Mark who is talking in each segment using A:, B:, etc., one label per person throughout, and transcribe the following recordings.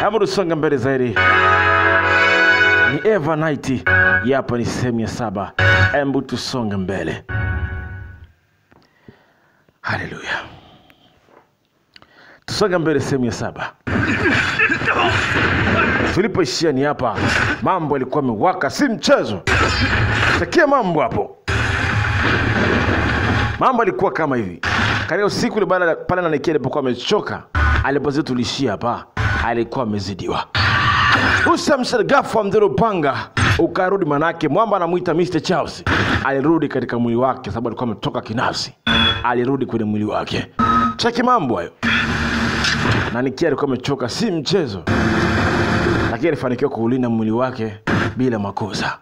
A: Hebu tusonge mbele zaidi. Ni Eva Night. Hapa ni sehemu ya 7. Hebu tusonge mbele. Haleluya. Tusonge mbele sehemu ya 7. Tulipoishia ni hapa. Mambo yalikuwa yamewaka, si mchezo. Sikia mambo hapo. Mambo yalikuwa kama hivi. Katika usiku ile baada pale na Nikia alipokuwa amechoka, alipozidi tulishia hapa, alikuwa amezidiwa. Usamsargafu mzee upanga ukarudi, manake mwamba anamuita Mr. Charles. Alirudi katika mwili wake sababu alikuwa ametoka kinafsi. Alirudi kwenye mwili wake. Cheki mambo hayo. Na Nikia alikuwa amechoka, si mchezo. Lakini alifanikiwa kuulinda mwili wake bila makosa.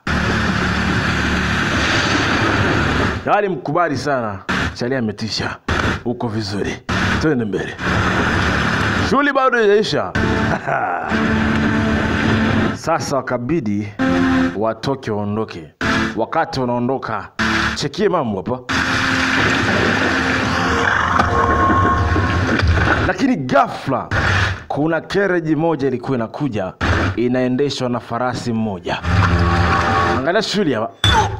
A: Yali mkubali sana. Chalia ametisha. Uko vizuri. Twende mbele. Shughuli bado haijaisha. Sasa wakabidi watoke waondoke. Wakati wanaondoka, chekie mambo hapa. Lakini ghafla kuna kereji moja ilikuwa inakuja, inaendeshwa na farasi mmoja. Angalia shughuli hapa.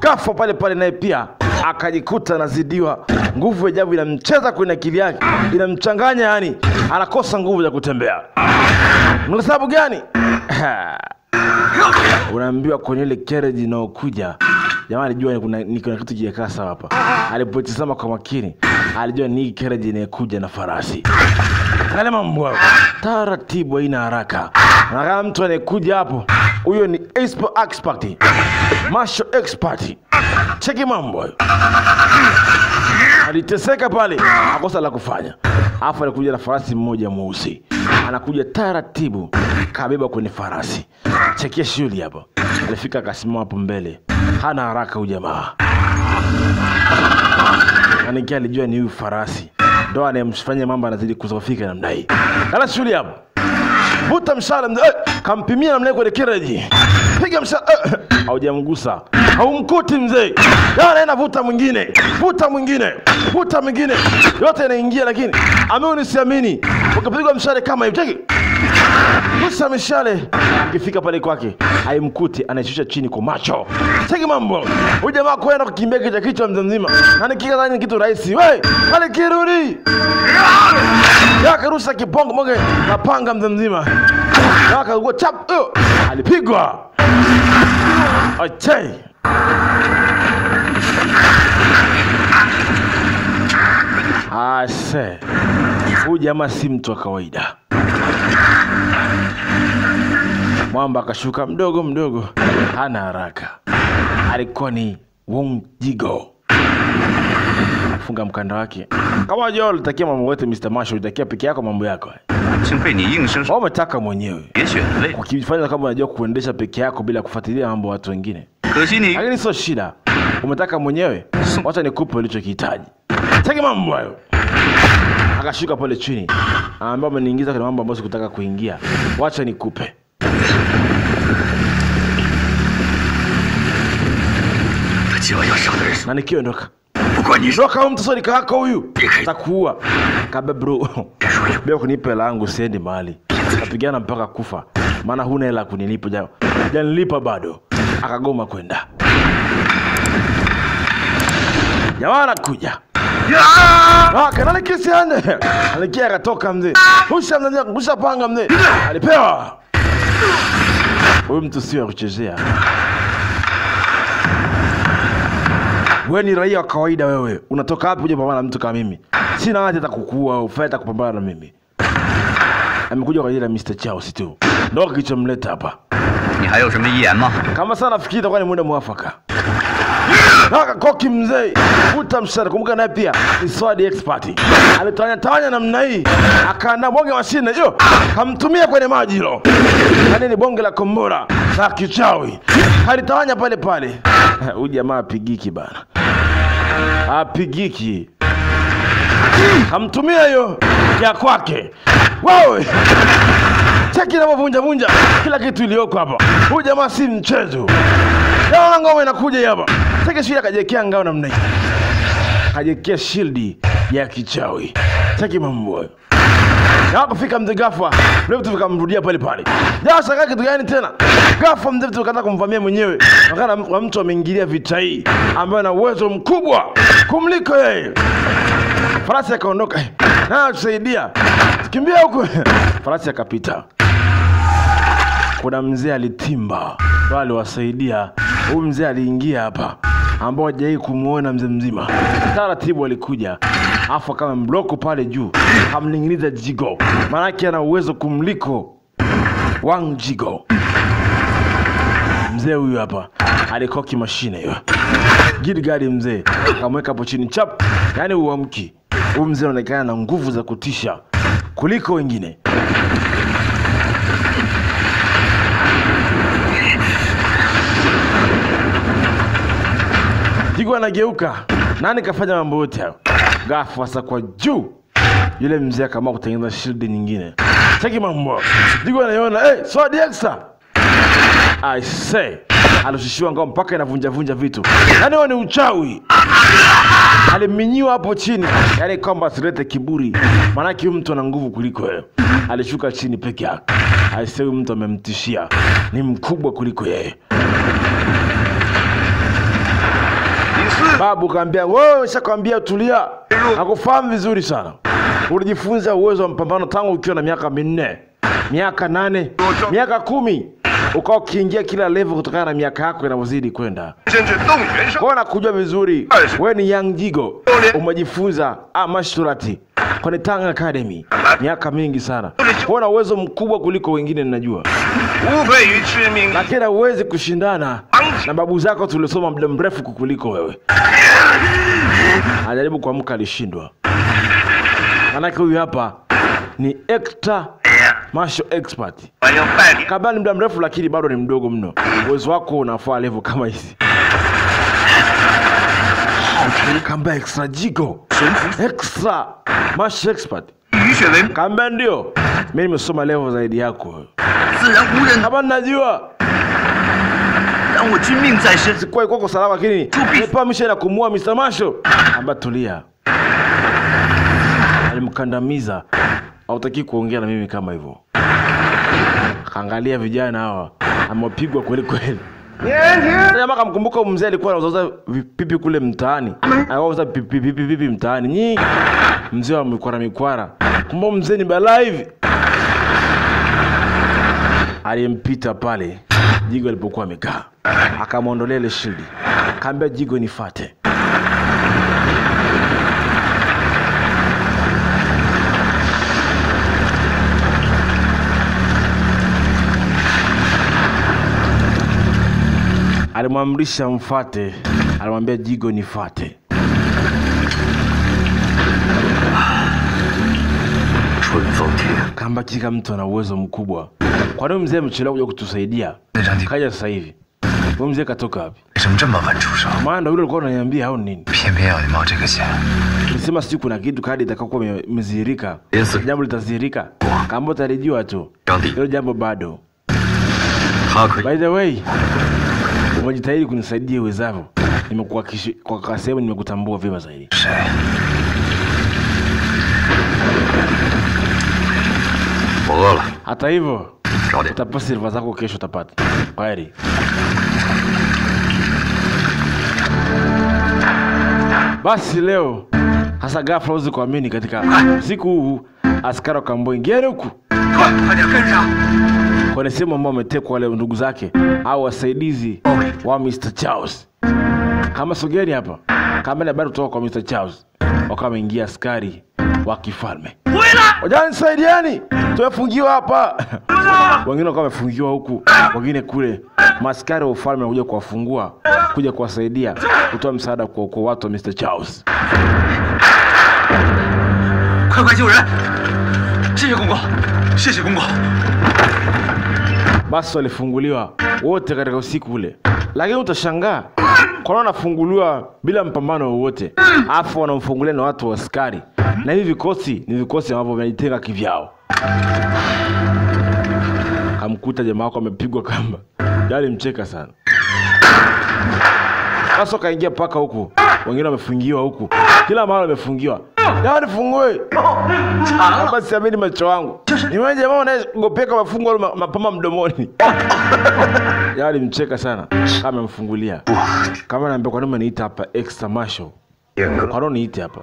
A: Ghafla pale pale naye pia akajikuta anazidiwa. Nguvu ajabu inamcheza kwenye akili yake, inamchanganya, yani anakosa nguvu za kutembea. Ni sababu gani? Unaambiwa kwenye ile kereji inayokuja, jamaa alijua kuna kitu kijakaa sawa hapa. Alipotazama kwa makini, alijua ni kereji inayokuja na farasi. Angalia mambo hayo. Taratibu, haina haraka. Na kama mtu anayekuja hapo, huyo ni expert, martial expert. Cheki mambo hayo. Aliteseka pale, akosa la kufanya. Afa alikuja na farasi mmoja mweusi. Anakuja taratibu, kabeba kwenye farasi. Chekia shughuli hapo. Alifika akasimama hapo mbele. Hana haraka huyu jamaa. Anikia alijua ni huyu farasi ndo anayemfanya mambo anazidi kuzofika namna hii. Kala shughuli hapo. Vuta mshale mzee, kampimia namna hiyo kwenye kereji. Piga mshale, haujamgusa. Haumkuti mzee. Yeye vuta mwingine, vuta mwingine, vuta mwingine. Yote yanaingia, lakini amini siamini. Ukipigwa mshale kama hivi, cheki. Vuta mshale, ukifika pale kwake, haimkuti, anaishusha chini kwa macho. Cheki mambo. Huyu jamaa kwenda kukimbia kichwa kichwa mzee mzima. Na nikikadhani kitu rahisi. Wewe, pale kirudi. Yakarusha kibongo monge na panga mzee mzima. Akaugua chap. Alipigwa. Achei. Ase. Huyu jamaa si mtu wa kawaida. Mwamba akashuka mdogo mdogo, hana haraka. Alikuwa ni Wong Jigo. Funga mkanda wake. Kama unajua ulitakia mambo yote Mr. Marshall, ulitakia peke yako mambo yako. Wewe umetaka mwenyewe. Ukifanya kama unajua kuendesha peke yako bila kufuatilia mambo watu wengine. Lakini sio shida. Umetaka mwenyewe. Wacha nikupe ulichokihitaji. Cheki mambo hayo. Akashuka pale chini. Ambaye ameniingiza kwenye mambo ambayo sikutaka kuingia. Wacha nikupe. Na nikiondoka. Ndoka mtu sio kaka huyu. Atakuua. Kabe bro. Bila kunipa hela yangu siendi mahali. Tapigana mpaka kufa. Maana huna hela kunilipa jao. Hujanilipa bado. Akagoma kwenda. Jamaa anakuja. Kanali kesi ande. Alikia akatoka mzee. Rusha mzee, rusha panga mzee. Alipewa. Huyu mtu sio kuchezea. Wewe ni raia wa kawaida wewe. Unatoka wapi kuja kupambana na mtu kama mimi? Sina haja hata kukuua au feta kupambana na mimi. Amekuja kwa ajili ya Mr. Charles tu. Ndio kilichomleta hapa. Kama sana nafikiri itakuwa ni muda mwafaka. Naka koki mzee. Vuta mshale. Kumbuka naye pia ni sword expert. Alitanya tanya namna hii. Akaandaa bonge mashine hiyo. Kamtumia kwenye maji hilo. Yaani ni bonge la kombora la kichawi. Alitawanya pale pale. Huyu jamaa apigiki bana. Apigiki. Kamtumia hiyo ya kwake. Wewe. Cheki na mvunja vunja kila kitu iliyoko hapa. Huyu jamaa si mchezo. Naona ngoma inakuja hapa. Cheki shield akajiwekea ngao namna hii. Akajiwekea shield ya kichawi. Cheki mambo hayo. Hakufika mzee ghafla, vile vitu vikamrudia pale pale. Sasa kaka kitu gani tena? Ghafla mzee vitu kaanza kumvamia mwenyewe. Wakana mtu ameingilia vita hii ambaye ana uwezo mkubwa kumliko yeye. Farasi akaondoka. Na tusaidia. Kimbia huko. Farasi akapita. Kuna mzee alitimba, wale wasaidia. Huyu mzee aliingia hapa ambao hajawahi kumuona mzee mzima. Taratibu alikuja. Afu kama mbloko pale juu, hamning'iniza Jigo. Maana ana uwezo kumliko Wang Jigo. Mzee huyu hapa alikoki mashine hiyo. Gidgadi mzee akamweka hapo chini chap. Yaani uamki. Huyu mzee anaonekana na nguvu za kutisha kuliko wengine. Jigo anageuka. Nani kafanya mambo yote hayo? Ghafla sasa kwa juu yule mzee akaamua kutengeneza shield nyingine. Cheki mambo. Jigo anaiona, "Hey, sword extra." I say, alishushiwa ngao mpaka inavunja vunja vitu. Yaani huo ni uchawi. Aliminyiwa hapo chini, yaani kwamba asilete kiburi. Maana huyu mtu ana nguvu kuliko yeye. Alishuka chini peke yake. I say huyu mtu amemtishia. Ni mkubwa kuliko yeye. Babu kaambia, "Wewe nishakwambia tulia. Nakufahamu vizuri sana. Ulijifunza uwezo wa mpambano tangu ukiwa na miaka 4, miaka 8, miaka 10. Ukao ukiingia kila level kutokana na miaka yako inavyozidi kwenda. Kwa nakujua vizuri, wewe ni Yang Jigo. Umejifunza Amashurati kwenye Tang Academy miaka mingi sana. Wewe una uwezo mkubwa kuliko wengine ninajua. Lakini huwezi kushindana na babu zako tuliosoma muda mrefu kukuliko wewe." Ajaribu kuamka alishindwa. Maana huyu hapa ni extra martial expert. Kabla ni muda mrefu lakini bado ni mdogo mno. Uwezo wako unafaa level kama hizi. Kamba extra Jigo. Extra martial expert. Kamba ndio. Mimi nimesoma level zaidi yako. Kama najua. Sikuwa kwako salama lakini nipewa mission ya kumua Mr. Marshall. Amba tulia. Alimkandamiza. Hautaki kuongea na mimi kama hivyo. Kaangalia vijana hawa, amepigwa kweli kweli. Jamaa kamkumbuka mzee alikuwa anauza vipipi kule mtaani. Anauza pipi mtaani. Nyingi. Mzee wa mikwara mikwara. Kumbe mzee ni balaa hivi. Alimpita pale Jigo alipokuwa amekaa. Akamwondolea ile shield. Akaambia Jigo nifuate. Alimwamrisha mfate. Alimwambia Jigo nifuate. Kamba kika mtu ana uwezo mkubwa. Kwa nini mzee amechelewa kuja kutusaidia? Kaja sasa hivi. Huyo mzee katoka wapi? Maana yule alikuwa ananiambia hao nini? Nilisema sijui kuna kitu kadi itakayokuwa imezihirika. Jambo litazihirika. Kama utalijua tu. Hilo jambo bado. By the way, umejitahidi kunisaidia uwezavyo. Nimekuwa kwa sehemu nimekutambua vyema zaidi. Hata hivyo, utapata silver zako kesho utapata. Kwaheri. Basi leo hasa ghafla huwezi kuamini katika usiku huu askari wakaambiwa ingieni huku. Kwa sehemu ambao wametekwa wale ndugu zake au wasaidizi wa Mr. Charles. Kama sogeni hapa. Kama ni habari kutoka kwa Mr. Charles. Wakawa wameingia askari wa kifalme. Wajani saidiani, tumefungiwa hapa. Wengine wakawa wamefungiwa huku, wengine kule. Maskari wa ufalme wanakuja kuwafungua, kuja kuwasaidia, kutoa msaada kwa watu wa Mr. Charles. Basi walifunguliwa wote katika usiku ule. Lakini utashangaa kwa nini wanafunguliwa bila mpambano wowote? Afu wanamfungulia na watu wa askari. Na hivi vikosi ni vikosi ambavyo vinajitenga kivyao. Kamkuta jamaa wako amepigwa kamba. Yale mcheka sana. Sasa kaingia paka huku, wengine wamefungiwa huku. Kila mahali wamefungiwa. Yaani fungue. Hapa siamini macho yangu. Ni wewe jamaa unayegopeka mafungo mapama mdomoni. Yaani mcheka sana. Kama amemfungulia. Kama naambia kwa nini umeniita hapa extra marshal? Kwa nini niite hapa?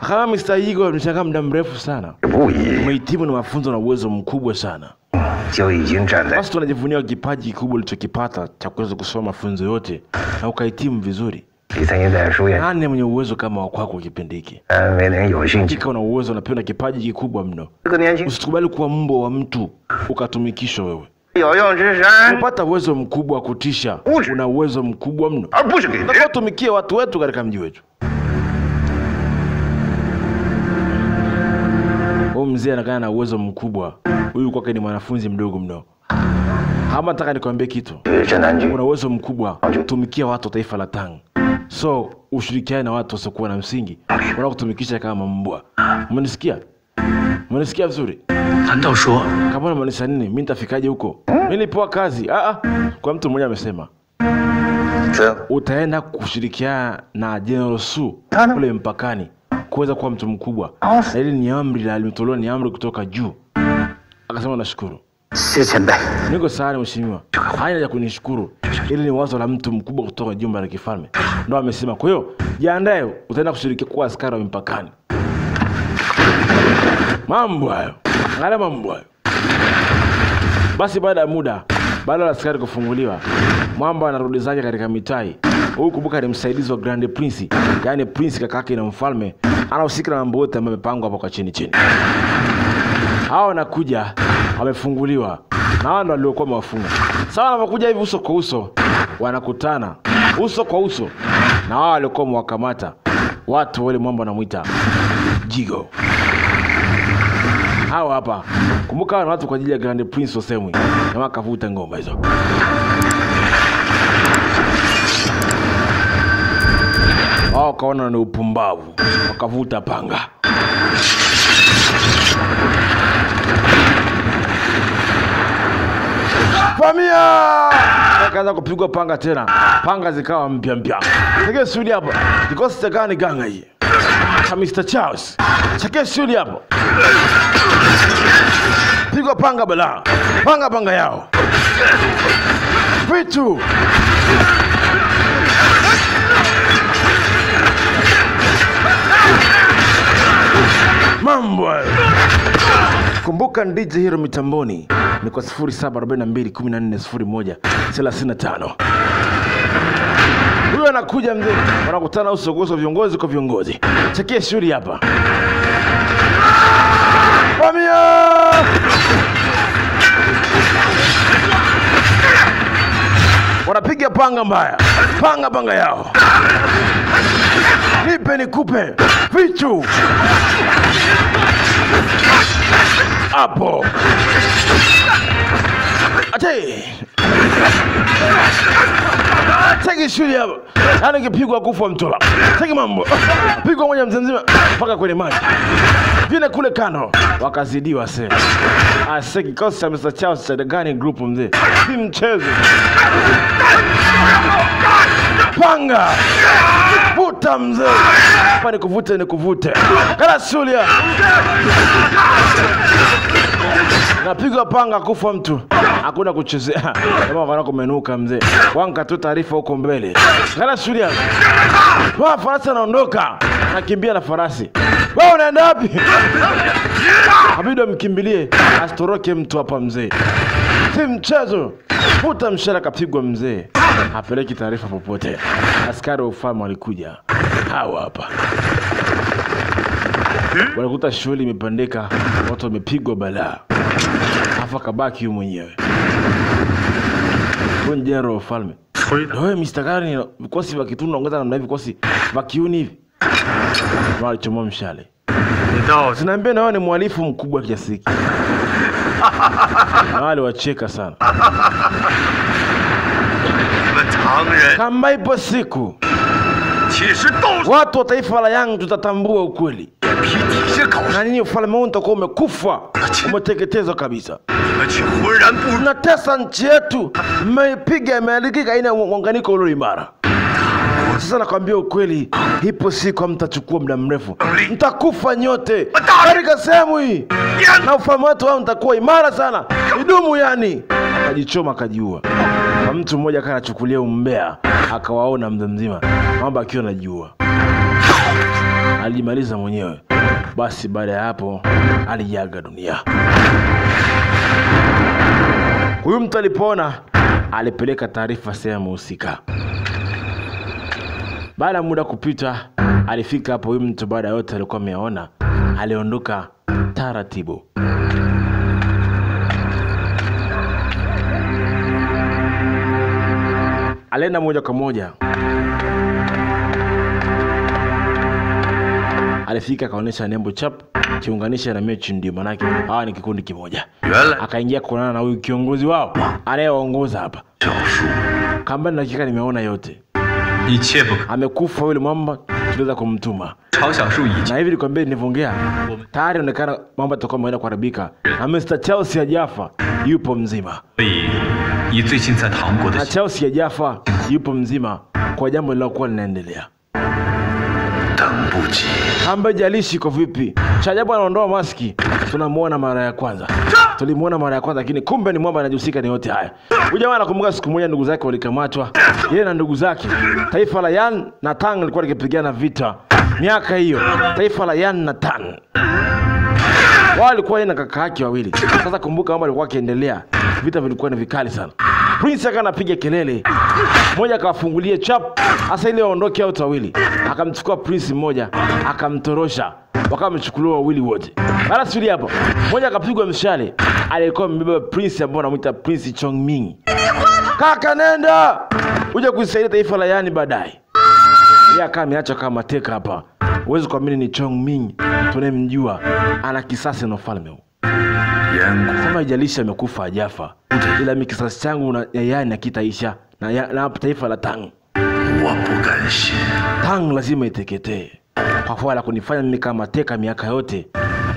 A: Kama Mr. Yigo ameshangaa muda mrefu sana. Umehitimu na mafunzo na uwezo mkubwa sana. Basi tunajivunia kipaji kikubwa ulichokipata cha kuweza kusoma mafunzo yote na ukahitimu vizuri. Nani mwenye uwezo kama wa kwako kipindi hiki? Hakika una uwezo na pia kipaji kikubwa mno. Usikubali kuwa mbwa wa mtu ukatumikishwa wewe. Unapata uwezo mkubwa wa kutisha. Una uwezo mkubwa mno. Unataka utumikie watu wetu katika mji wetu. Huyu mzee anakaa na uwezo mkubwa. Huyu kwake ni mwanafunzi mdogo mno. Hama nataka nikwambie kitu. Una uwezo mkubwa tumikia watu wa taifa la Tang. So ushirikiane na watu wasiokuwa na msingi. Wanakutumikisha kama mbwa. Umenisikia? Umenisikia vizuri? Kama unamaanisha nini? Mimi nitafikaje huko? Mimi nilipewa kazi. Kwa mtu mmoja amesema utaenda kushirikiana na General Su kule mpakani kuweza kuwa mtu mkubwa. Na ile ni amri na alimtolewa ni amri kutoka juu. Akasema nashukuru. Niko sawa mheshimiwa. Haina ya kunishukuru. Ile ni wazo la mtu mkubwa kutoka jumba la kifalme. Ndio amesema. Kwa hiyo jiandae utaenda kushiriki kuwa askari wa mpakani. Mambo hayo. Angalia mambo hayo. Basi baada ya muda, baada ya askari kufunguliwa, Mwamba anarudi zake katika mitai. Huyu kumbuka ni msaidizi wa Grand Prince, yaani Prince kakake na mfalme, anahusika na mambo yote ambayo yamepangwa hapo kwa chini chini. Hao wanakuja wamefunguliwa na hao ndio waliokuwa wamewafunga. Sasa wanapokuja hivi uso kwa uso, wanakutana uso kwa uso na wao waliokuwa wamewakamata watu wale. Mwamba anamuita Jigo. Hao hapa. Kumbuka wana watu kwa ajili ya Grand Prince Osemwi. Na wakavuta ngoma hizo. Hao kaona ni upumbavu. Wakavuta panga. Famia! Wakaanza kupigwa panga tena. Panga zikawa mpya mpya. Cheke suli hapa. Kikosi cha gani ganga hii? Cha Mr. Charles. Cheke suli hapa. Pigwa panga balaa. Panga panga yao. Vitu. Mambo. Kumbuka DJ Hero mitamboni ni kwa 0742 14 01 35. Huyo anakuja mzee. Wanakutana uso kwa uso, viongozi kwa viongozi. Chekia shughuli hapa. Famia! Wanapiga panga mbaya. Panga panga yao. Nipe nikupe. Vichu. Hapo. Ate. Teki shughuli hapa. Yaani kipigwa kufa mtola. Teki mambo. Pigwa moja mzee mzima mpaka kwenye maji. Vile kule kando wakazidiwa sasa. Ase kikosi cha Mr. Charles cha Dagani Group mzee. Si mchezo. Panga. Vuta mzee. Hapa ni kuvute ni kuvute. Kana shughuli. Napigwa panga kufa mtu. Hakuna kuchezea. Kama wanakomenuka mzee. Wanka tu taarifa huko mbele. Kana shughuli. Wa farasi anaondoka. Nakimbia na farasi. Wewe unaenda wapi? Abidi amkimbilie asitoroke mtu hapa mzee. Si mchezo. Futa mshahara kapigwa mzee. Hapeleki taarifa popote. Askari wa ufalme walikuja. Hawa hapa. Walikuta shughuli imepandika, watu wamepigwa balaa. Afa kabaki yeye mwenyewe. Huyu ni wa ufalme. Wewe Mr. Gani, vikosi vya Kitunu unaongeza namna hivi vikosi vya Kiuni hivi. Walichomoa mshale. Sinaambia na wewe ni mhalifu mkubwa kiasi hiki. Na wale wacheka sana. Kama ipo siku watu wa taifa la Yang tutatambua ukweli. Na nini ufalme huu utakuwa umekufa, umeteketezwa kabisa. Mnatesa nchi yetu, mmeipiga imeharibika, haina muunganiko ulio imara. Sasa nakwambia ukweli, ipo siku mtachukua muda mrefu, mtakufa nyote katika sehemu hii, na ufalme wetu wao mtakuwa imara sana, idumu yani. Akajichoma akajiua. Na mtu mmoja akawa anachukulia umbea, akawaona mzee mzima mambo akiwa anajiua. Alijimaliza mwenyewe. Basi baada ya hapo aliaga dunia. Huyu mtu alipona alipeleka taarifa sehemu husika. Baada muda kupita alifika hapo huyu mtu, baada yote alikuwa ameona, aliondoka taratibu. Alienda moja kwa moja. Alifika akaonyesha nembo chap, kiunganisha na mechi, ndio manake hawa ni kikundi kimoja. Akaingia kuonana na huyu kiongozi wao anayeongoza hapa. Kamba na hakika nimeona yote. Amekufa yule mwamba, tuliweza kumtuma. Na hivi nilikwambia nilivyoongea, tayari inaonekana mambo yatakuwa yameenda kuharibika. Na Mr. Chelsea hajafa, yupo mzima. Na Chelsea hajafa, yupo mzima kwa jambo lilokuwa linaendelea. Kamba jalishi kwa vipi? Cha ajabu anaondoa maski. Tunamuona mara ya kwanza. Tulimuona mara ya kwanza lakini kumbe ni mwamba anajihusika na yote haya. Huyu jamaa anakumbuka siku moja ndugu zake walikamatwa. Yeye na ndugu zake. Taifa la Yan na Tang lilikuwa likipigana vita. Miaka hiyo, taifa la Yan na Tang. Wao walikuwa yeye na kaka yake wawili. Sasa kumbuka mambo yalikuwa yakiendelea. Vita vilikuwa ni vikali sana. Prince akawa anapiga kelele. Mmoja akawafungulia chap, hasa ile waondoke hao wawili. Akamchukua prince mmoja, akamtorosha. Wakawa wamechukuliwa wawili wote. Baada suri hapo, mmoja akapigwa mshale. Alikuwa mbeba prince ambaye anamuita Prince Chongming. Kaka nenda, uje kusaidia taifa la Yani baadaye. Yeye akawa ameacha kama mateka hapa. Huwezi kuamini ni Chongming tunayemjua, ana kisasi na ufalme huu. Sema haijalishi amekufa hajafa, ila mimi kisasi changu na Yani hakitaisha na taifa la Tang. Tang lazima iteketee. Kwa kuwa la kunifanya mimi kama mateka miaka yote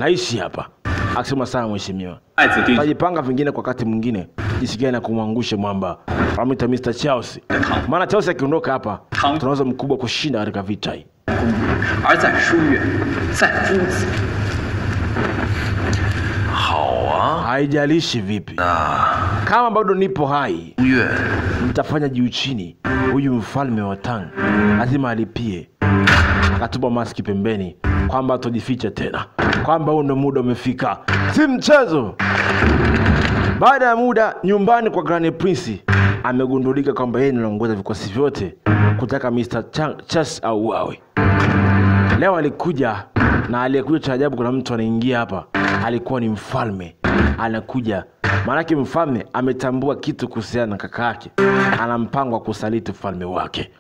A: naishi hapa. Akisema sana mheshimiwa. Tajipanga vingine kwa wakati mwingine jinsi gani na kumwangusha mwamba. Amita Mr. Chelsea. Maana Chelsea akiondoka hapa tunaweza mkubwa kushinda katika vita hii. Haijalishi vipi. Kama bado nipo hai, nitafanya juu chini. Huyu mfalme wa Tang lazima alipie. Akatupa maski pembeni kwamba hatojificha tena, kwamba huu ndio muda umefika, si mchezo. Baada ya muda nyumbani kwa Grand Prince amegundulika kwamba yeye anaongoza vikosi vyote kutaka Mr. Chess auawe. Leo alikuja, na aliyekuja cha ajabu kuna mtu anaingia hapa, alikuwa ni mfalme anakuja. Maanake mfalme ametambua kitu kuhusiana na kaka yake, ana mpango wa kusaliti ufalme wake.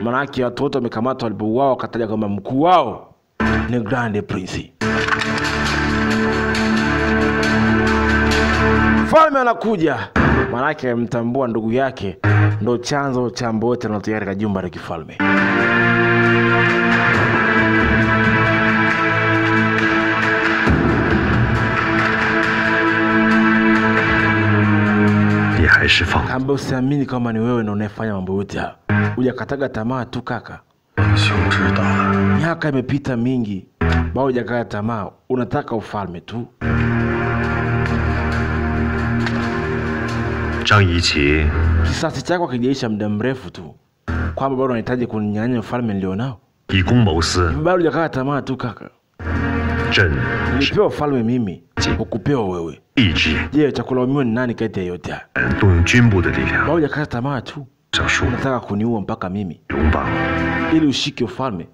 A: Maanake watoto wamekamatwa walipouawa, wakataja kwamba mkuu wao ni Grand Prince. Mfalme anakuja, maanake amemtambua ndugu yake ndo chanzo cha mbote na tayari katika jumba la kifalme. Kamba usiamini kama ni wewe ndio unayefanya mambo yote haya. Hujakataga tamaa tu kaka. Miaka imepita mingi, bado hujakata tamaa, unataka ufalme tu. Kisasi chako kijaisha muda mrefu tu, kwamba bado unahitaji kuninyang'anya ufalme nilionao. Bado hujakata tamaa tu kaka. Nilipewa ufalme mimi, hukupewa wewe. Je, cha kulaumiwa ni nani kati ya yote haya? Bado hujakata tamaa tu. Unataka kuniua mpaka mimi ili ushike ufalme.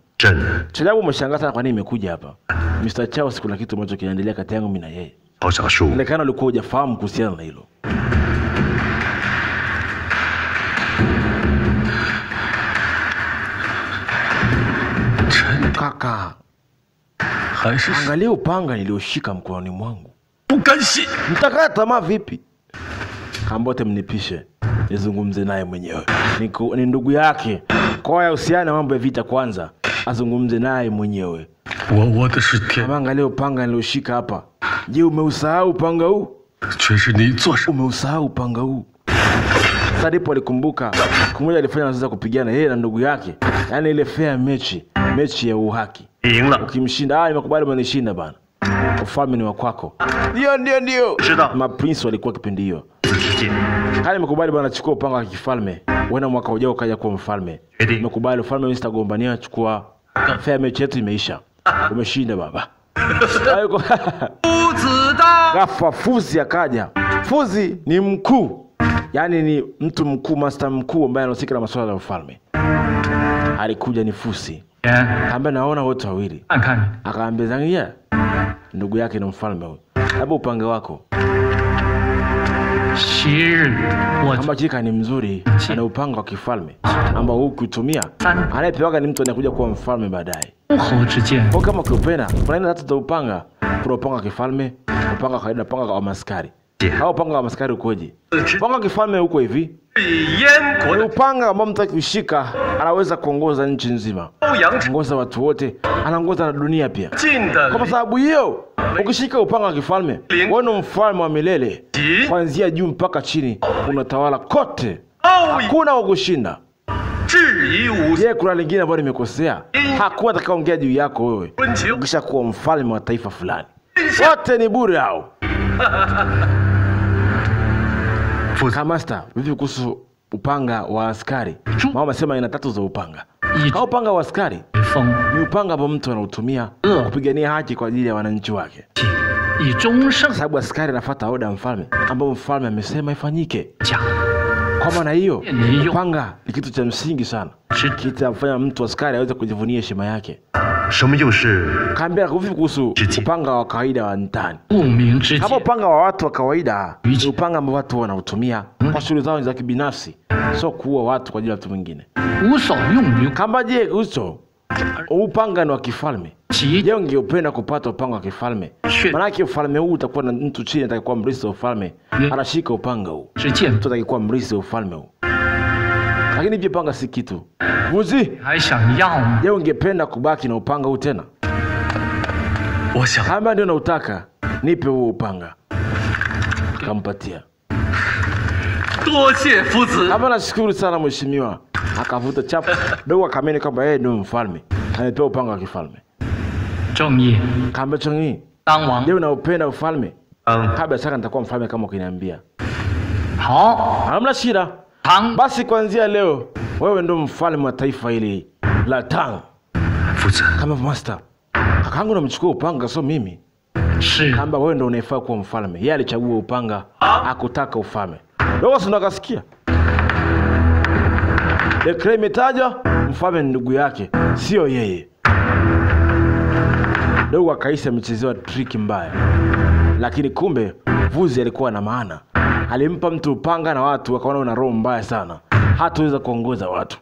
A: Cha ajabu umeshangaa sana kwa nini nimekuja hapa. Mr. Charles, kuna kitu ambacho kinaendelea kati yangu mimi na yeye. Inaonekana ulikuwa hujafahamu kuhusiana na hilo. Kaka, angalia upanga nilioshika mkononi mwangu. Mtakata tamaa vipi? Kambote mnipishe nizungumze naye mwenyewe. Ni ndugu yake. Kwa hiyo usiane mambo ya vita kwanza, azungumze naye mwenyewe. Angalia upanga nilioshika hapa. Je, umeusahau upanga huu? Umeusahau upanga huu? Sasa ndipo alikumbuka siku moja alifanya mazoezi kupigana yeye na ndugu yake. Yaani ile fair mechi, mechi ya uhaki. Ukimshinda, nimekubali umenishinda bana. Ufalme ni wa kwako. Ndio ndio ndio. Maprince walikuwa kipindi hiyo. Kale nimekubali bwana, chukua upanga wa kifalme. Wewe mwaka ujao ukaja kuwa mfalme. Nimekubali ufalme, mimi sitagombania, chukua. Fair mechi yetu imeisha. Umeshinda baba. Ghafla Fuzi akaja. Fuzi ni mkuu. Yaani ni mtu mkuu, master mkuu ambaye anahusika na masuala ya ufalme. Alikuja ni Fuzi. Akaambia naona wote wawili. Akaambia Zangia, ndugu yake ni mfalme huyu. Hebu upanga wako. Kama chika ni mzuri, ana upanga wa kifalme ambao huu ukiutumia, anayepewaga ni mtu anayekuja kuwa mfalme baadaye. Kwa kama ukipenda, kuna aina tatu za upanga. Kuna upanga wa kifalme, upanga wa kawaida, upanga wa maskari. Hao upanga wa maskari ukoje? Upanga wa kifalme uko hivi. Ni upanga ambao mtu akishika anaweza kuongoza nchi nzima, kuongoza watu wote, anaongoza na dunia pia. Kwa sababu hiyo, ukishika upanga wa kifalme, wewe ni mfalme wa milele. Kuanzia juu mpaka chini unatawala kote. Hakuna wa kushinda. Je, kuna lingine ambalo nimekosea? Hakuna atakayeongea juu yako wewe. Ukishakuwa mfalme wa taifa fulani, wote ni bure hao. Master, vipi kuhusu upanga wa askari? Mama amesema ina tatu za upanga. Kama upanga wa askari ni upanga ambao mtu anautumia kupigania haki kwa ajili ya wananchi wake. Sababu askari anafuata oda mfalme ambao mfalme amesema ifanyike. Kwa maana hiyo, upanga ni kitu cha msingi sana. Kitafanya mtu askari aweze kujivunia heshima yake. Kaambia vipi kuhusu upanga wa kawaida wa ndani? Hapo upanga wa watu wa kawaida ni upanga ambao watu wanautumia kwa shughuli zao za kibinafsi, sio kuua watu kwa ajili ya mtu mwingine. Kama je, uso upanga ni wa kifalme. Je, ungeupenda kupata upanga wa kifalme? Maana ufalme huu utakuwa na mtu chini atakayekuwa mrithi wa ufalme, anashika upanga huu. Mtu atakayekuwa mrithi wa ufalme huu. Lakini je, upanga si kitu. Muzi, je, ungependa kubaki na upanga huu tena? Kama ndio nautaka, nipe huo upanga. Akampatia. Kama nashukuru sana mheshimiwa. Akavuta chapu. Dogo akameni kwamba yeye ndio mfalme. Amepewa upanga wa kifalme. Kamba Chongyi, je, unaupenda ufalme? Kabla shaka nitakuwa mfalme kama ukiniambia. Hamna shida. Basi kuanzia leo wewe ndio mfalme wa taifa hili la Tang. Kama master, kakangu namchukua upanga sio mimi. Kamba wewe ndio unayefaa kuwa mfalme. Yeye alichagua upanga, hakutaka ufalme. Dogo si nakasikia. Dekre imetaja mfalme ni ndugu yake, sio yeye. Dogo akaisi amechezewa triki mbaya. Lakini kumbe Vuzi alikuwa na maana. Alimpa mtu upanga na watu wakaona una roho mbaya sana. Hataweza kuongoza watu.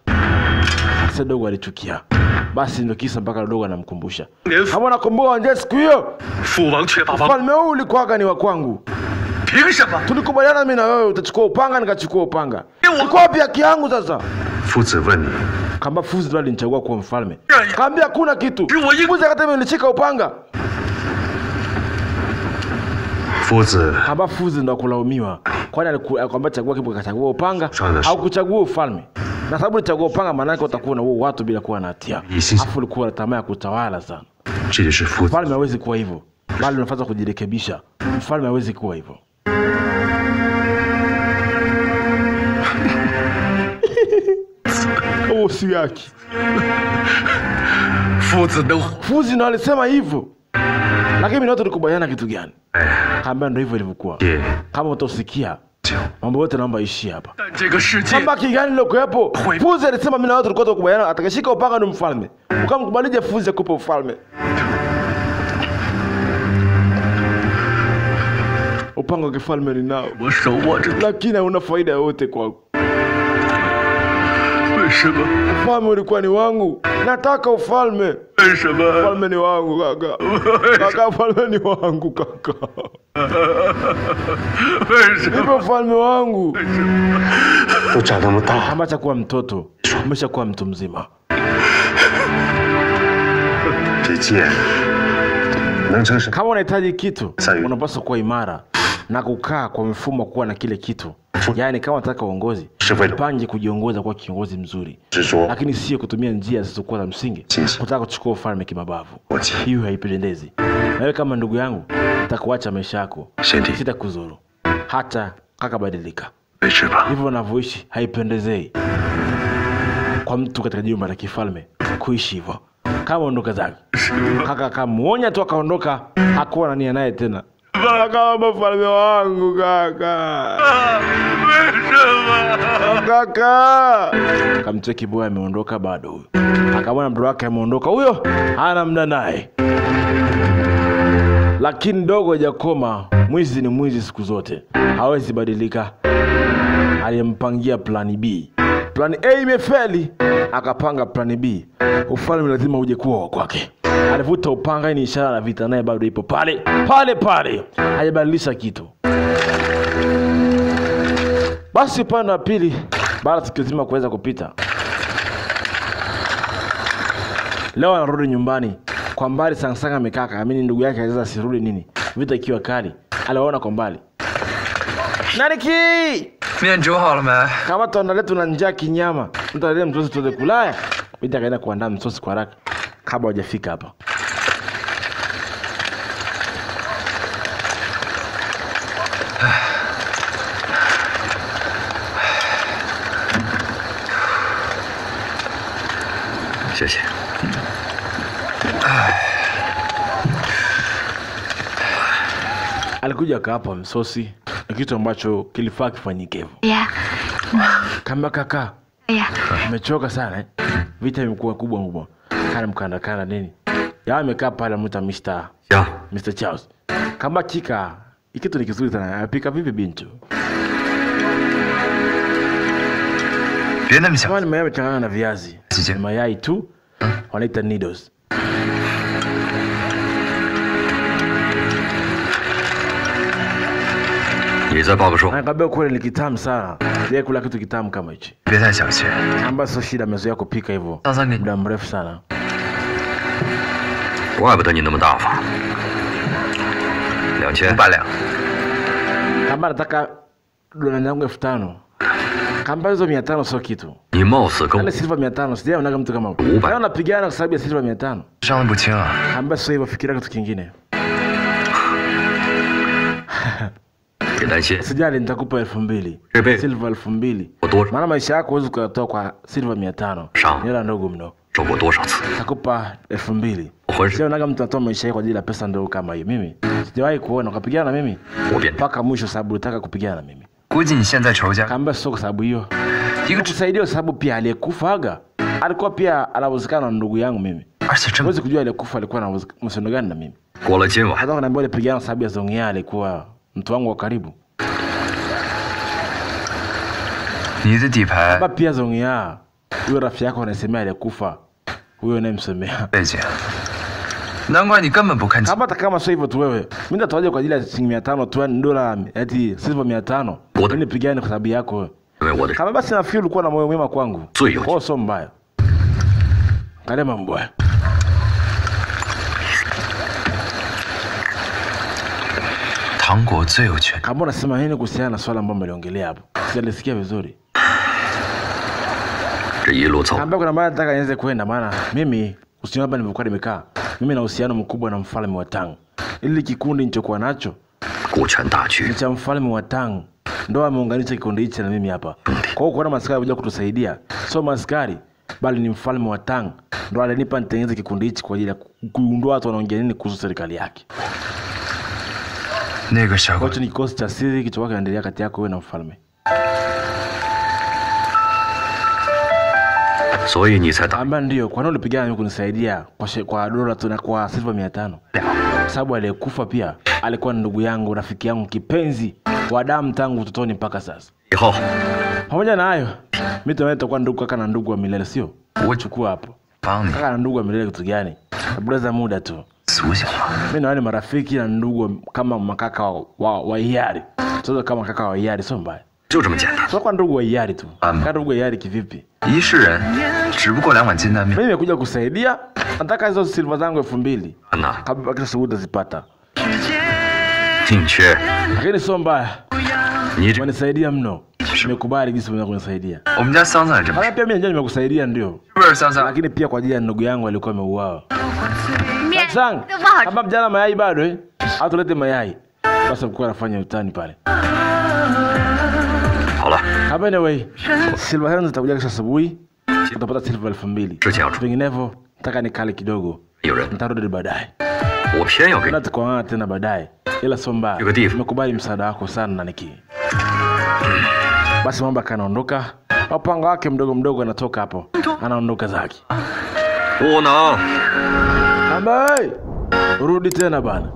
A: Sasa dogo alichukia. Basi ndio kisa mpaka dogo anamkumbusha. Kama nakumbuka nje siku hiyo, ufalme huu ulikuwa ni wa kwangu. Tulikubaliana mimi na wewe utachukua upanga, nikachukua upanga. Uko wapi haki yangu sasa? Kamba Fuzi ndo alinichagua kuwa mfalme. Kaambia hakuna kitu. Fuzi akata mimi nilishika upanga. Kamba Fuzi ndo kulaumiwa. Kwani alikwambia chagua kipo akachagua upanga au kuchagua ufalme? Na sababu nilichagua upanga maana yake utakuwa na watu bila kuwa na hatia. Afu ulikuwa na tamaa ya kutawala sana. Mfalme hawezi kuwa hivyo. Bali unafaa kujirekebisha. Mfalme hawezi kuwa hivyo. Usi yake. Fuzi ndo alisema hivyo. Lakini mimi tulikubaliana kitu gani? Kamba ndio hivyo ilivyokuwa. Kama utosikia mambo yote naomba ishie hapa. Kamba kigani lokuepo? Fuzi alisema mimi na wewe tulikuwa tukubaliana atakashika upanga ni mfalme. Ukamkubalije Fuzi akupe ufalme? Upanga wa kifalme ninao. Lakini hauna faida yoyote kwangu. Ufalme ulikuwa ni wangu. Nataka ufalme. Ufalme ni wangu kaka. Kaka, ufalme ni wangu kaka. Nipe ufalme wangu. Kama chakuwa mtoto, umeshakuwa mtu mzima. Kama unahitaji kitu, unapaswa kuwa imara na kukaa kwa mfumo kuwa na kile kitu. Yaani kama unataka uongozi, pange kujiongoza kwa kiongozi mzuri, lakini sio kutumia njia zisizokuwa za msingi kutaka kuchukua ufalme kimabavu. Hiyo haipendezi. Na wewe kama ndugu yangu, nitakuacha maisha yako, sitakuzuru hata kaka badilika. Hivyo unavyoishi haipendezei kwa mtu katika jumba la kifalme kuishi hivyo. Kama ondoka zake. Kaka kamuonya tu akaondoka, hakuwa na nia naye tena. Kama mfalme wangu kaka. Kaka. Kamcheki boy ameondoka bado huyo. Akamwona bro wake ameondoka huyo, hana muda naye. Lakini dogo hajakoma, mwizi ni mwizi siku zote. Hawezi badilika. Alimpangia plani B. Plani A imefeli, akapanga plani B. Ufalme lazima uje kuwa wa kwake. Alivuta upanga, ni ishara ya vita, naye bado ipo pale pale pale, hajabadilisha kitu. Basi upande wa pili, baada siku nzima kuweza kupita, leo anarudi nyumbani. Kwa mbali Sangsanga amekaa, kaamini ndugu yake anaweza asirudi nini, vita ikiwa kali. Aliwaona kwa mbali. Nariki! Kama tuandalie tuna njaa kinyama, mtaandalie msosi tuweze kulaya. Binti akaenda kuandaa msosi kwa haraka kabla hajafika hapa. Alikuja akawapa msosi, kitu ambacho kilifaa kifanyike hivyo. Kama kaka, nimechoka sana eh. Vita imekuwa kubwa kubwa. Kana mkanda kana nini? Ya amekaa pale mta Mr. Charles. Kama kika, kitu ni kizuri sana. Anapika vipi bintu? Kama ni mayai yamechanganywa na viazi. Mayai tu wanaita needles. Anakwambia kweli ni kitamu sana. Sijawahi kula kitu kitamu kama hichi. Ambacho sio shida, amezoea kupika hivyo muda mrefu sana. Kama nataka dola yangu 5000. Kamba hizo 500 sio kitu. Yaani silver 500 sijaona mtu kama huyo. Leo napigana kwa sababu ya silver 500. Kamba sio hivyo, fikiria kitu kingine. Sijali, nitakupa 2000. Silver 2000. Maana maisha yako huwezi kuyatoa kwa silver 500. Ni hela ndogo mno. Nitakupa 2000. Sijaona mtu anatoa maisha yake kwa ajili ya pesa ndogo kama hiyo. Mimi sijawahi kuona ukapigana na mimi mpaka mwisho, sababu unataka kupigana na mimi. Kamba sio kwa sababu hiyo. Nikusaidia sababu pia aliyekufa alikuwa pia anawezekana na ndugu yangu mimi. Huwezi kujua aliyekufa alikuwa na uhusiano gani na mimi. Hata kaniambia alipigana sababu ya Zongya, alikuwa mtu wangu wa karibu. Baba pia Zongya, huyo rafiki yako anasemea aliyekufa, huyo unayemsemea. Kama hata kama sio hivyo tu wewe, mimi nitatoaje kwa ajili ya shilingi 500 tu, yani dola eti silver 500. Mimi nipigane kwa sababu yako wewe. Kama basi nafikiri ulikuwa na moyo mwema kwangu. Kwa sio mbaya. Kale mambo haya. Kama unasema nini kuhusiana na swala ambalo mliongelea hapo? Sijalisikia vizuri. Kamba kuna maana nataka nianze kwenda, maana mimi usiona hapa nilivyokuwa nimekaa. Mimi na uhusiano mkubwa na mfalme wa Tang. Ili kikundi nilichokuwa nacho ni cha mfalme wa Tang. Ndio ameunganisha kikundi hichi na mimi hapa. Kwa hiyo kuona maskari kuja kutusaidia, sio maskari bali ni mfalme wa Tang. Ndio alinipa nitengeneze kikundi hichi kwa ajili ya kugundua watu wanaongea nini kuhusu serikali yake. Kwa hiyo ni kikosi cha siri kilichokuwa kinaendelea kati yako wewe na mfalme. Amba ndio, kwa nini ulipigana mimi kunisaidia kwa dola tu na kwa silver 500? Sababu aliyekufa pia alikuwa ndugu yangu, rafiki yangu kipenzi wa damu tangu utotoni mpaka sasa. Pamoja na hayo, mimi tutakuwa ndugu kaka na ndugu wa milele, sio? Chukua hapo. Kaka na ndugu wa milele kitu gani? Brother muda tu. Mimi na wale marafiki na ndugu kama makaka wa hiari. Sio kama kaka wa hiari, sio mbaya. Sio kwa ndugu wa hiari tu. Kaka ndugu wa hiari kivipi? Mimi nimekuja kusaidia. Nataka hizo silver zangu 2000. Kabla kesho utazipata.
B: 宁缺，
A: Lakini sio mbaya.
B: 你这
A: Umenisaidia mno. Nimekubali jinsi unaweza kunisaidia.
B: 我们家桑桑也这么
A: Hata pia mimi najua nimekusaidia ndio.
B: 是不是桑桑？
A: Lakini pia kwa ajili ya ndugu yangu alikuwa ameuawa.
C: 面
A: Sang,
C: 都不好吃。
A: kama mjana mayai bado eh? Au tulete mayai. Basi mkuu anafanya utani pale.
B: 好了，
A: Hapa anyway, silver hands zitakuja kesho asubuhi. Utapata silver 2000.
B: 事情要出，
A: Vinginevyo nataka nikale kidogo.
B: 有人，
A: Nitarudi baadaye.
B: 我偏要给你
A: Tena tukaonana tena baadaye. Ila sio mbaya.
B: Yuko difu.
A: Nimekubali msaada wako sana na Niki. Basi mambo akanaondoka. Mpango wake mdogo mdogo anatoka hapo. Anaondoka zake.
B: 不能。
A: Ambaye rudi tena bana.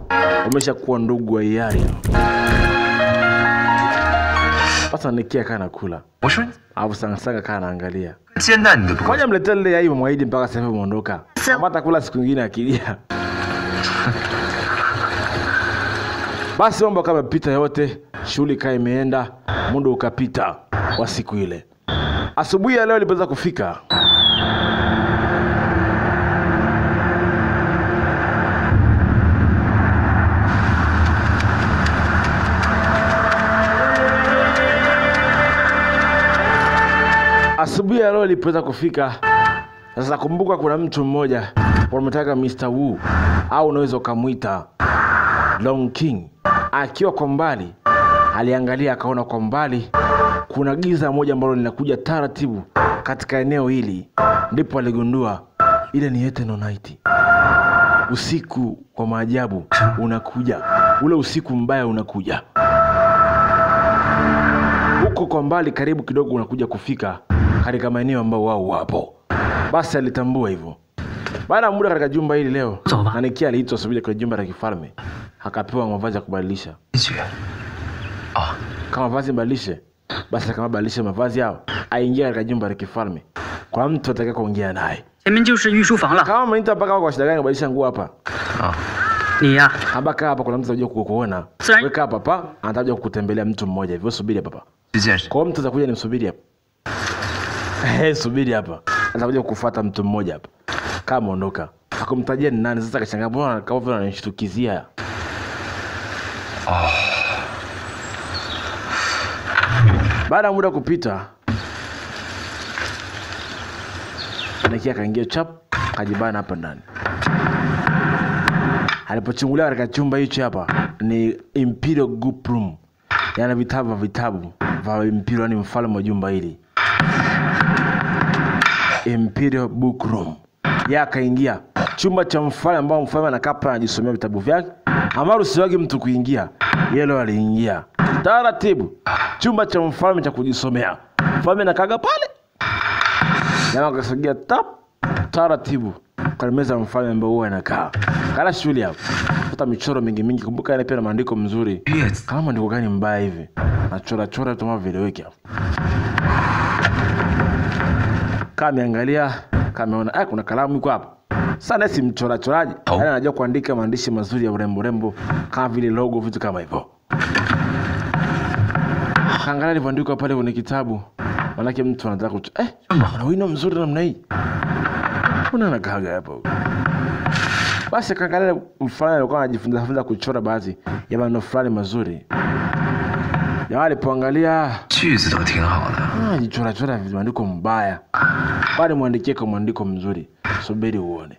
A: Umeshakuwa ndugu wa hiari. Sasa Niki akaa anakula.
B: 我说
A: Alafu Sangasanga kaa anaangalia.
B: 煎蛋你都不够，
A: Ngoja mletee lile yai umwahidi mpaka sasa hivi umeondoka. Kama atakula siku nyingine akilia. Basi mambo kama pita yote, shughuli kaa imeenda, muda ukapita wa siku ile. Asubuhi ya leo ilipoweza kufika, asubuhi ya leo ilipoweza kufika. Sasa kumbuka, kuna mtu mmoja wanamtaka Mr. Wu au unaweza ukamwita Long King. Akiwa kwa mbali aliangalia akaona kwa mbali kuna giza moja ambalo linakuja taratibu katika eneo hili, ndipo aligundua ile ni Eternal Night. Usiku kwa maajabu unakuja, ule usiku mbaya unakuja huko kwa mbali, karibu kidogo unakuja kufika katika maeneo ambao wao wapo. Basi alitambua hivyo. Baada ya muda katika jumba hili leo, Nanikia aliitwa asubuhi kwenye jumba la kifalme, akapewa mavazi ya kubadilisha.
B: 去。
A: Kama mavazi mbadilishe, basi kama badilishe mavazi yao, aingia katika jumba la kifalme kwa mtu atakaye kuongea naye.
D: 前面就是御书房了。
A: Kama mnaita mpaka kwa shida gani kubadilisha nguo hapa?
D: 你呀、
A: Hapa hapa kuna mtu atakuja kukuona.
D: Sorry.
A: Weka hapa pa, anatakuja kukutembelea mtu mmoja hivyo, subiri hapa pa.
B: 这件事
A: Kwa hiyo mtu atakuja nimsubiri hapa. Eh, subiri hapa. Atakuja kukufuata mtu mmoja hapa. Kama ondoka. Akumtajia ni nani sasa, akashangaa mbona kama vile ananishtukizia. Baada ya muda kupita, Nikia akaingia chap, akajibana hapa ndani. Alipochungulia katika chumba hicho hapa ni Imperial Group Room, yaani vitabu vya vitabu vya Imperial, yani mfalme wa jumba hili, Imperial Book Room. Yeye akaingia chumba cha mfalme ambao mfalme anakaa pale anajisomea vitabu vyake, ambalo usiwagi mtu kuingia. Yeye leo aliingia taratibu chumba cha mfalme cha kujisomea. Mfalme anakaaga pale, jamaa akasogea tap taratibu kwa meza ya mfalme ambao huwa anakaa. Kala shughuli hapo. Kuta michoro mingi mingi, kumbuka yale pia na maandiko mzuri. Kama maandiko gani mbaya hivi? Nachora chora tu mambo vieleweke hapo. Kama ameangalia, kama ameona, kuna kalamu iko hapo. Sasa si mchora choraji. Yaani anajua kuandika maandishi mazuri ya urembo urembo kama vile logo, vitu kama hivyo. Kaangalia ilivyoandikwa pale kwenye kitabu. Manake mtu anataka kucho. Kuna wino mzuri namna hii. Kuna nakaga hapo. Basi akaangalia mfalme alikuwa anajifunza funza kuchora baadhi ya maneno fulani mazuri. Jamaa alipoangalia,
B: 句子都挺好的。
A: jichora chora maandiko mbaya. Bali muandikie kwa mwandiko mzuri. Subiri uone.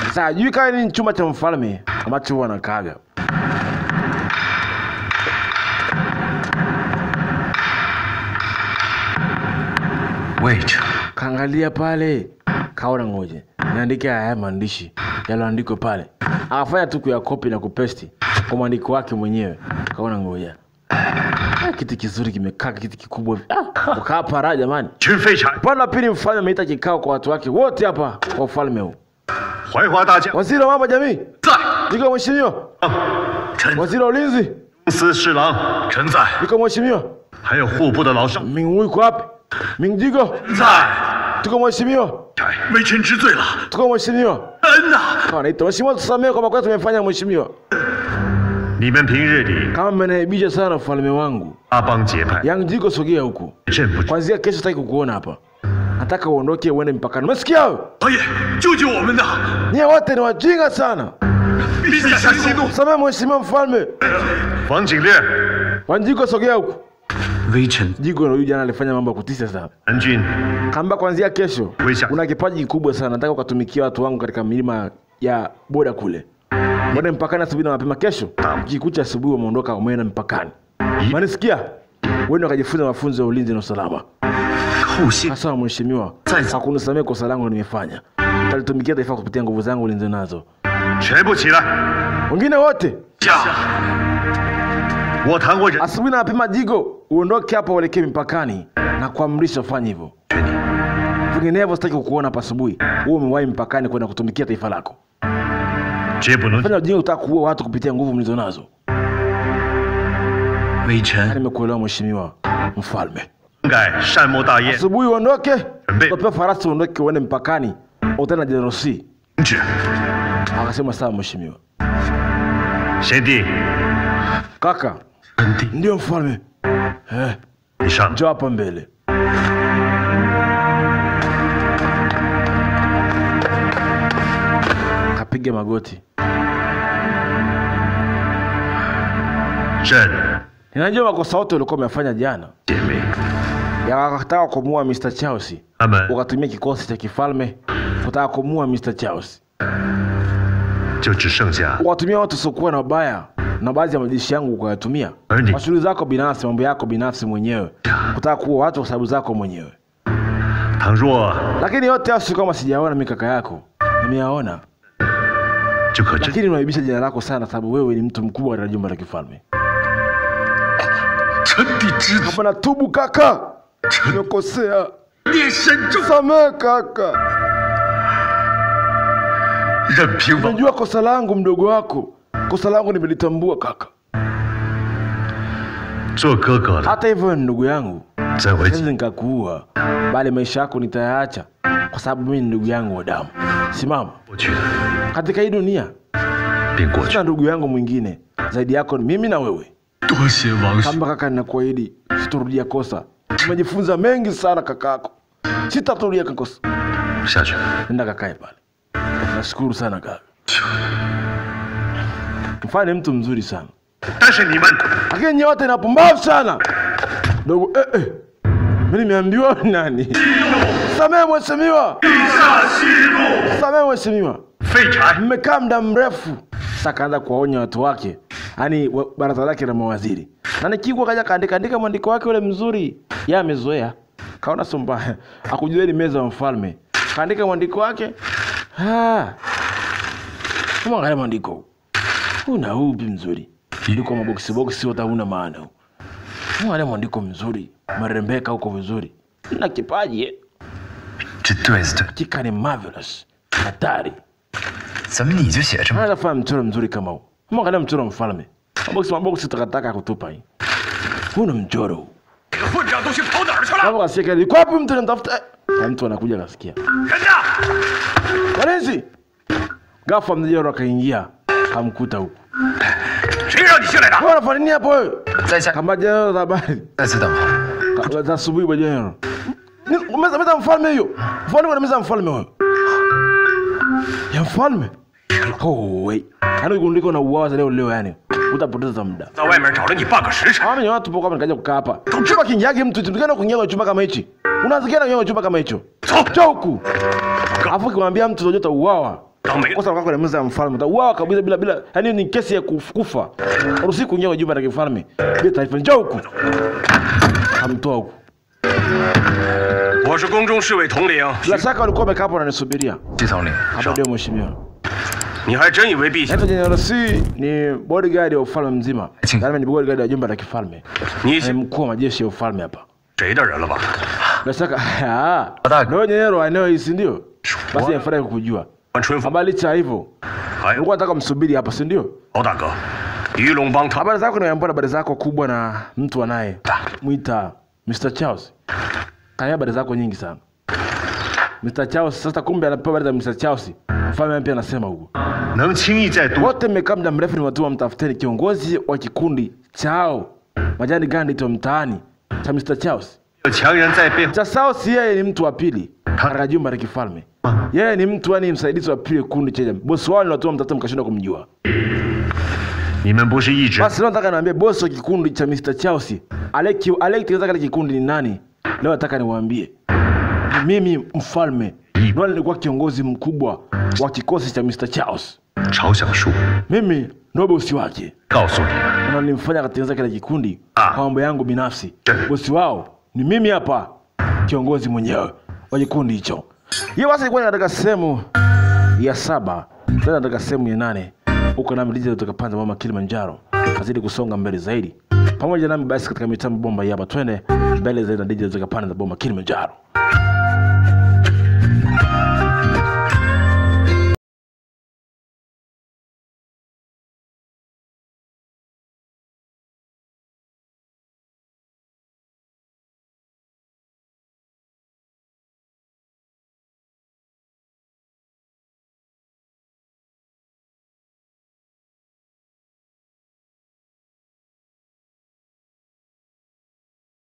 A: Sasa hajui kama ni chumba cha mfalme ambacho huwa anakaaga.
B: Wait，
A: Kaangalia pale, kaona ngoje, niandike haya maandishi yaliyoandikwa pale. Akafanya tu kuyakopi na kupesti kwa mwandiko wake mwenyewe. Kaona ngoja, kiti kizuri kimekaa, kiti kikubwa hivi. Ukaa para jamani.
E: 群废柴，
A: Upande wa pili mfalme ameita kikao kwa watu wake wote hapa kwa ufalme huu.
E: 怀华大将
A: Waziri wa mambo ya jamii,
B: 在，
A: niko mheshimiwa.
E: 臣
A: Waziri wa ulinzi,
E: 司侍郎，臣在，
A: niko mheshimiwa.
E: 还有户部的老少
A: Mingwu yuko wapi? Mingjigo,
E: 在，
A: tuko mheshimiwa.
E: 微臣知罪了，
A: Tuko mheshimiwa.
E: 恩呐！
A: Wanaita mheshimiwa, tusamehe kwa makosa tumefanya mheshimiwa.
E: 你们平日里
A: Kama mmeniaibisha sana ufalme wangu.
E: 拉帮结派，
A: Yang Jiko, sogea huku.
E: 朕不知。
A: Kwanzia kesho sitaki kukuona hapa. Nataka uondoke uende mpakani. Umesikia wewe?
E: 老爷，救救我们呐！
A: Nyie wote ni wajinga sana. Samehe mheshimiwa mfalme.
E: Wang Jingle.
A: Wanjiko sogea huku.
B: 微臣
A: Jigo huyu jana alifanya mambo ya kutisha sana.
E: 南军
A: Kamba kuanzia kesho
E: Wisha.
A: una kipaji kikubwa sana, nataka ukatumikia watu wangu katika milima ya boda kule. Mwende mpakani asubuhi na mapema kesho. Kikucha asubuhi wameondoka wameenda mpakani. Manisikia? Wewe ukajifunza mafunzo ya ulinzi na usalama.
B: 叩谢
A: Hasa mheshimiwa, hakunisamehe kosa langu nimefanya. Nitalitumikia taifa kupitia nguvu zangu ulinzi nazo.
E: 全部起来！
A: Wengine wote
E: 我谭国人
A: asubuhi na mapema Jigo uondoke hapa uelekee mpakani na kuamrisha ufanye hivyo. Vinginevyo sitaki kukuona hapa asubuhi. Wewe umewahi mpakani kwenda kutumikia taifa lako.
E: 绝不能
A: Fanya ujinga utaka kuua watu kupitia nguvu mlizonazo.
B: 微臣
A: Nimekuelewa mheshimiwa mfalme.
E: 改善谋大业，
A: Asubuhi uondoke,
E: Mbe.
A: utapewa farasi uondoke uende mpakani. Utana General C.
E: 旨。
A: Akasema sawa mheshimiwa.
E: 贤弟，
A: Kaka, ndio mfalme.
E: 你上
A: Njoo hapa mbele. Kapiga magoti.
E: 朕
A: Ninajua makosa yote ulikuwa umefanya jana.
E: 解密，
A: Yakataka kumua Mr. Charles.
E: 他们
A: Ukatumia kikosi cha kifalme kutaka kumua Mr. Charles.
E: 就只剩下
A: Ukatumia watu wasiokuwa na ubaya na baadhi ya majeshi yangu ukayatumia
E: Ernie.
A: kwa shughuli zako binafsi, mambo yako binafsi mwenyewe, kutaka kuua watu kwa sababu zako mwenyewe.
E: 倘若
A: Lakini yote hayo si kama sijaona mimi kaka yako, nimeyaona.
E: 就可真
A: Lakini unaibisha jina lako sana, sababu wewe ni mtu mkubwa katika jumba la kifalme.
B: 臣弟之子
A: Hapana, tubu kaka, nimekosea,
B: 孽深重，
A: samehe kaka.
B: 任凭王
A: Najua kosa langu mdogo wako, kosa langu nimelitambua kaka.
E: 做哥哥的
A: Hata hivyo ni ndugu yangu,
E: 怎会
A: siwezi nikakuua, bali maisha yako nitayaacha kwa sababu mimi ni ndugu yangu wa damu. Simama
E: 过去的
A: katika hii dunia,
E: 便过去
A: sina，ndugu yangu mwingine zaidi yako ni mimi na wewe.
B: 多谢王叔，
A: Kama kaka, ninakuahidi sitorudia kosa. Nimejifunza mengi sana kakako, sitatorudia kosa.
E: 下去。
A: Nenda kakae pale. Nashukuru sana kaka. Mfano ni mtu mzuri sana,
E: 但是你们
A: lakini nyote wote ni wapumbavu sana. Dogo, mimi nimeambiwa nani? Samehe mheshimiwa, samehe mheshimiwa.
E: 废柴，
A: Mmekaa muda mrefu. Sasa kaanza kuwaonya watu wake, yaani baraza lake la mawaziri. Na Nikigwa kaja kaandika andika mwandiko wake ule mzuri, yeye amezoea, kaona sio mbaya, akujua ni meza ya mfalme, kaandika mwandiko wake. Ah, kama angalia mwandiko huu, una upi mzuri, ndiko maboksi boksi wote huna maana huu. Angalia mwandiko mzuri, marembeka huko vizuri, na kipaji eh.
B: 这对子对，
A: Hakika ni marvelous, hatari.
B: 怎么你就写这么？
A: Anaweza kufanya mchoro mzuri kama huu. Mwangalia mchoro wa mfalme. Maboksi maboksi takataka ya kutupa hii. Huu ni mchoro huu.
E: 这个混账东西跑哪儿去了？
A: Hapo kasikia kelele, "Yuko wapi mtu anamtafuta?" Na mtu anakuja kasikia.
E: 人呢？
A: Walinzi! Ghafla mjero akaingia, kamkuta huku.
E: 谁让你进来的？
A: Wewe unafanya nini hapo wewe?
B: 在下
A: Kama jero za habari.
B: 再次等候。
A: Za asubuhi bwana jero. Meza meza mfalme hiyo. Mfalme ana meza mfalme huyo. Ya mfalme. Oh, wait. Yaani ndiko na uwawa leo leo yani. Utapoteza muda.
E: 在外面找了你半个时辰，
A: Hawa ni watu pokuwa nikaja kukaa hapa. Chumba kingiage mtu, mtu gani kuingia kwenye chumba kama hichi? Unaanza gani kuingia kwenye chumba kama hicho? Njoo huku. Alafu ukimwambia mtu unajua utauawa.
E: 刚没
A: Kosa lako kwenye meza ya mfalme, utauawa kabisa bila bila. Yaani ni kesi ya kufa. Uruhusi kuingia kwenye jumba la kifalme. Bila taarifa, njoo huku. Kamtoa huku.
E: 我是宫中侍卫统领，
A: Bila shaka walikuwa wamekaa hapo wananisubiria.
B: 徐统领，
A: Hapa ndio mheshimiwa.
E: 你还真以为陛下
A: Naitwa General C ni bodyguard wa ufalme mzima. Yaani ni bodyguard wa jumba la kifalme.
E: 你
A: Ni
E: 是
A: mkuu wa majeshi ya ufalme hapa.
E: 谁的人了吧？
A: Bila shaka ah,
B: Nataka-
A: ndio General wa eneo hili si ndio? Basi nafurahi kukujua.
E: 关春风，
A: Habari cha hivyo.
E: 还有
A: Ulikuwa unataka msubiri hapa si ndio?
E: 老大哥，鱼龙帮他
A: Habari zako nimeambiwa habari zako kubwa na mtu anaye mwita Mr. Charles. Kaya habari zako nyingi sana. Mr. Charles sasa kumbe anapewa habari za Mr. Charles. Mfalme mpya anasema huko.
E: 能轻易在都
A: Wote mmekaa muda mrefu ni watu wa mtafuteni kiongozi wa kikundi chao. Majani gani wa mtaani cha Mr. Charles.
E: 强人在背后
A: Cha Charles yeye ni mtu wa pili. Katika jumba la kifalme. Yeye ni mtu yani msaidizi wa pili kundi cha bosi wao, ni watu mkashinda kumjua. Basi leo nataka niwaambie bosi wa kikundi cha Mr. Chelsea Alec kile kikundi ni nani? Leo nataka niwaambie. Mimi mfalme ndio nilikuwa kiongozi mkubwa wa kikosi cha Mr. Charles. Mimi ndio bosi wake. Na nilimfanya katengeneza kile kikundi kwa mambo yangu binafsi. Bosi wao ni mimi hapa, kiongozi mwenyewe wa kikundi hicho. Hiyo basi ilikuwa katika sehemu ya 7. Sasa katika sehemu ya 8 uko nami DJ kutoka Panda Mama Kilimanjaro. Azidi kusonga mbele zaidi. Pamoja nami basi katika mitambo bomba hapa, twende mbele zaidi na DJ kutoka Panda Bomba Kilimanjaro.